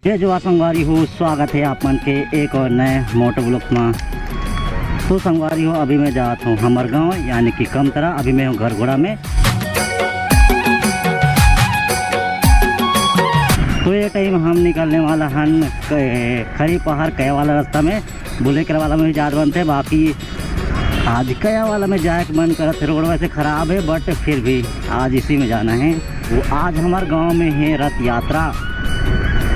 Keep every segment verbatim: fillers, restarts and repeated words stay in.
जय जोहार संगवारी हो, स्वागत हे आप मन के एक और नए moto vlog मा। तो संगवारी हो, अभी मैं जात हूँ हमर गाँव, यानी कि कमतरा। अभी मैं हूँ घरघोड़ा में। तो ये time हम निकलने वाला हन क-, खरी पहाड़ कया वाला रास्ता में। बुलेकरा वाला में भी जात बनथे, बाकी आज कया वाला में जाए के मन करत हे। Road वैसे खराब हे, but फिर भी आज इसी में जाना हे। वो आज हमर गाँव में हे रथ यात्रा,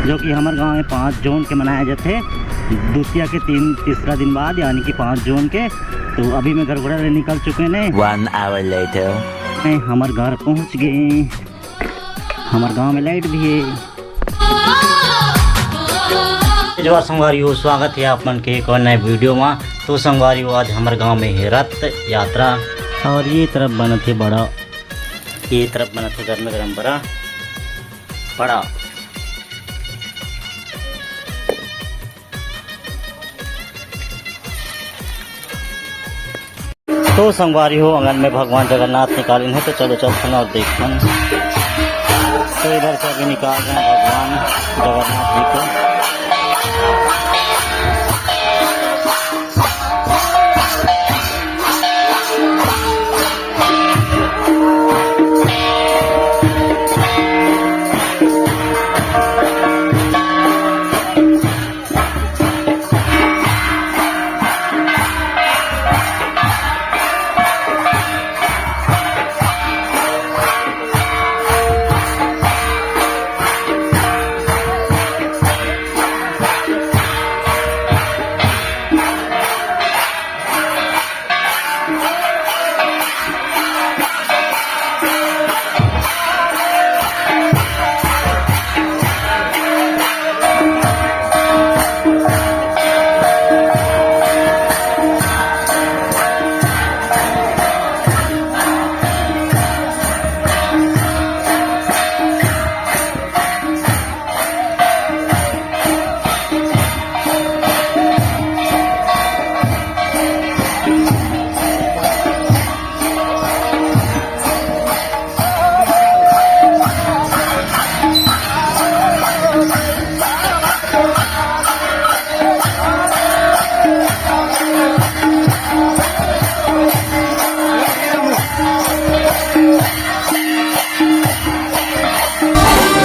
जो कि हमर गाँव में पाँच जून के मनाया जाथे, दूसरा के तीन, तीसरा दिन बाद, यानी कि पाँच जून के। तो अभी मैं घरघोड़ा ले निकल चुके ने। One hour later। मैं हमर घर पहुँच गए। हमर गाँव में light भी हे। जय जोहार संगवारी हो, स्वागत हे आप मन के एक और नए video मा। तो संगवारी हो, आज हमर गाँव में हे रथ यात्रा और ये तरफ बनत हे बड़ा, ये तरफ बनत हे गरम गरम बड़ा, बड़ा। तो संगवारी हो, अंगन में भगवान जगन्नाथ निकालिन हे, तो चलो चलथन और देखथन। तो इधर से अभी निकाल रहे हैं भगवान जगन्नाथ जी को।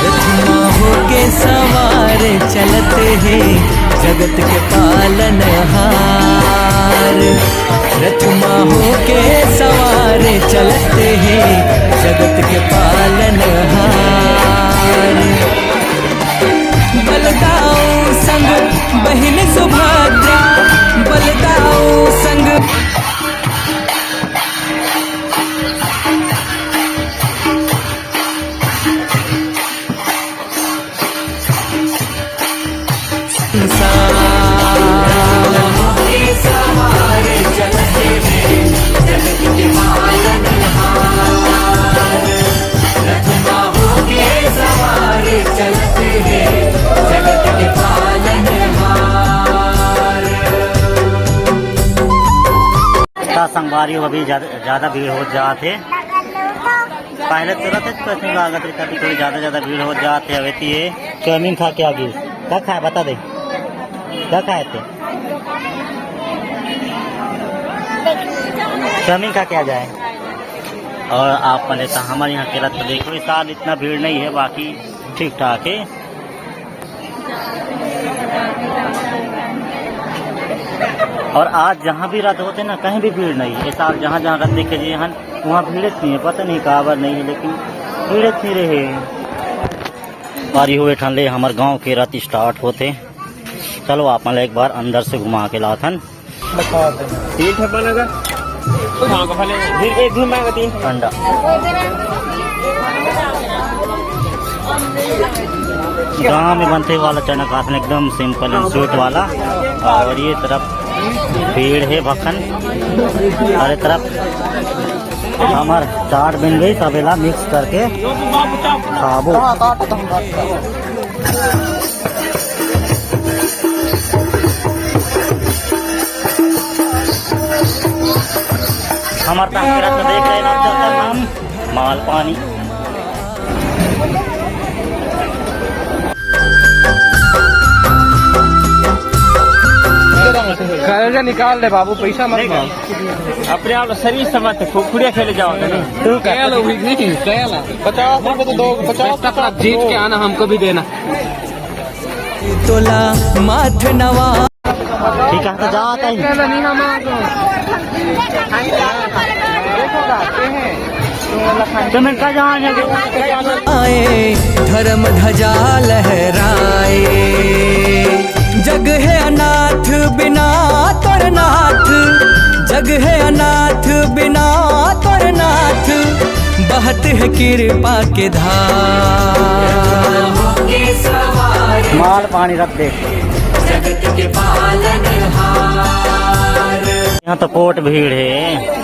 रथ मा होके सवार चलत हे जगत के पालनहार। रथ मा होके सवार चलत हे जगत के पालनहार। बलदाऊ संग बहिन सुभद्रा, बलदाऊ संग। त संगवारी हो, अभी ज्यादा, ज्यादा भीड़ हो जात हे। पहले तो रहते तो इतनी लागत रही, अभी थोड़ी ज्यादा, ज्यादा भीड़ हो जात हे। अवेती हे, चाउमीन खा के आ गिस। का खाए, बता दे, का खाए थे? चाउमीन खा के आ जाए। और आप पहले तो हमारे यहाँ के रथ देखो, इस साल इतना भीड़ नहीं है, बाकी ठीक ठाक है। और आज जहाँ भी रथ होते ना, कहीं भी भीड़ नहीं है। इस साल जहाँ जहाँ रथ देखे जी, यहाँ वहाँ भीड़ इतनी है, पता नहीं काबर नहीं है, लेकिन भीड़ इतनी रहे। बारी हुए ठन ले हमर गांव के रथ start होते। चलो, आप मन ला एक बार अंदर से घुमा के लाथन। तीन ठप्पा लगा। फिर एक भी मांगा तीन ठप्पा। ठंडा। गांव में बनते वाला चना कासन एकदम simple and sweet वाला। और ये तरफ भीड़ है भखन, और ये तरफ हमर चाट बन गई, सब एला mix करके खाबो। हमर ताकत देख रहे ना, चलता हम माल पानी। करेजा निकाल दे बाबू, पैसा मत मांग। अपने आप शरीर समझ, खुखुड़िया खेले जाओ। तू क्या लो भी नहीं, क्या ला? पचास रुपए तो दो, पचास का जीत के आना, हमको भी देना। तोला माथ नवा। ठीक है, तो जाओ, आता है। तो मैं कल जहाँ जाके आए, धर्म ध्वजा लहराए। जग है अनाथ बिना तोर नाथ, जग है अनाथ बिना तोर नाथ, बहत है कृपा के धार। माल पानी रख दे। जगत के पालनहार। यहाँ तो कोट भीड़ है।